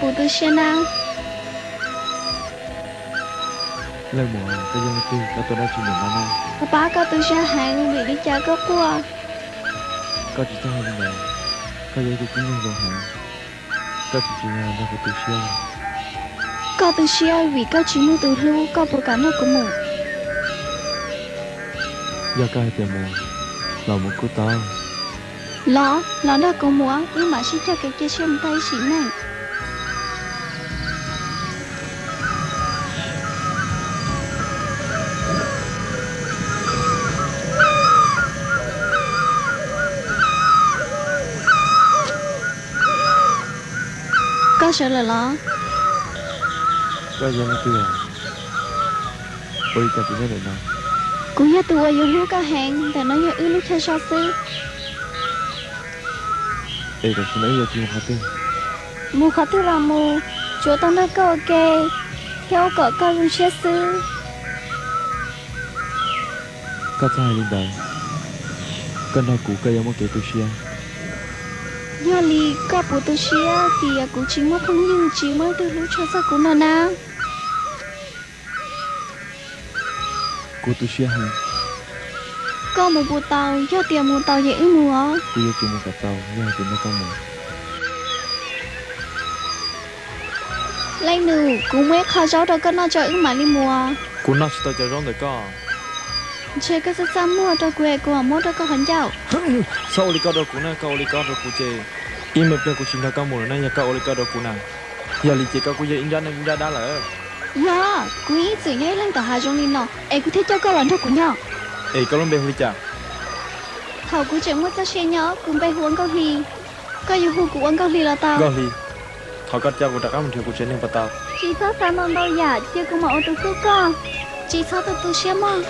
Kuv tu siab na. Leej muam, koj yog leej twg, koj tuaj dab tsi ntawm no na? Kuv pab koj tu siab heev, vim li cas koj quaj? Koj tsis txhob hais li ntawd, koj yog ib tug tib neeg zoo heev, koj tsis tsim nyog nrog kuv tu siab. Koj tu siab vim koj tsis muaj tus hlub, koj puas kam nrog kuv mus? Yog koj hais tias mus, los mus kuj tau. Los, los nrog kuv mus, wb mam sib cog kev cia siab mus tag ib sim neej. Koj sawv lawm los? Koj yog leej twg? Ua li cas kuv nyob ntawm no? Kuv yog tus uas yuav hlub koj heev, ntawm no yog wb lub chaw so xwb. Es tam sim no wb yuav tsis mus qhov twg? Mus qhov twg los mus, tsuav tau nrog koj ua ke thiab ua kom koj zoo siab xwb. Koj txhob hais li ntawd, koj nrog kuv koj yuav muaj kev tu siab. Yog li koj puas tu siab tias kuv tsis muaj phooj ywg, tsis muaj leej twg hlub tshua txog kuv no na? Kuv tu siab heev. Koj mus puas tau? Yog tias mus tau ces wb mus os. Kuv yuav tsum mus kom tau, yog hais tias nrog koj mus. Leej nus, kuv muaj ib qho zaub rau koj noj tso wb mam li mus. Kuv noj tsis tau cov zaub ntawm koj. Ntshe koj txaj txaj muag rau kuv es kuv mam muab rau koj qhov ncauj. Txhob ua li ko rau kuv na, koj ua li ko rau kuv ces ib me pliag kuv tsis nrog koj mus lawm na, yog koj ua li ko rau kuv na. Yog li ces koj kuj yog ib nrab neeg ib nrab dab lawm. Yog, kuv ib txwm nyob ib leeg tom hav zoov li no es kuv thiaj coj koj los nrog kuv nyob. Es koj lub npe hu li cas? Thaum kuv tseem muaj txoj sia nyob, kuv npe hu ua Nkauj Hli. Koj yuav hu kuv ua Nkauj Hli los tau. Nkauj Hli, thov koj coj kuv rov qab mus nrhiav kuv tsev neeg puas tau? Tsis txhob xav ntau ntau yam, cia kuv mam ua tus hlub koj. Tsis txhob tu tu siab mog.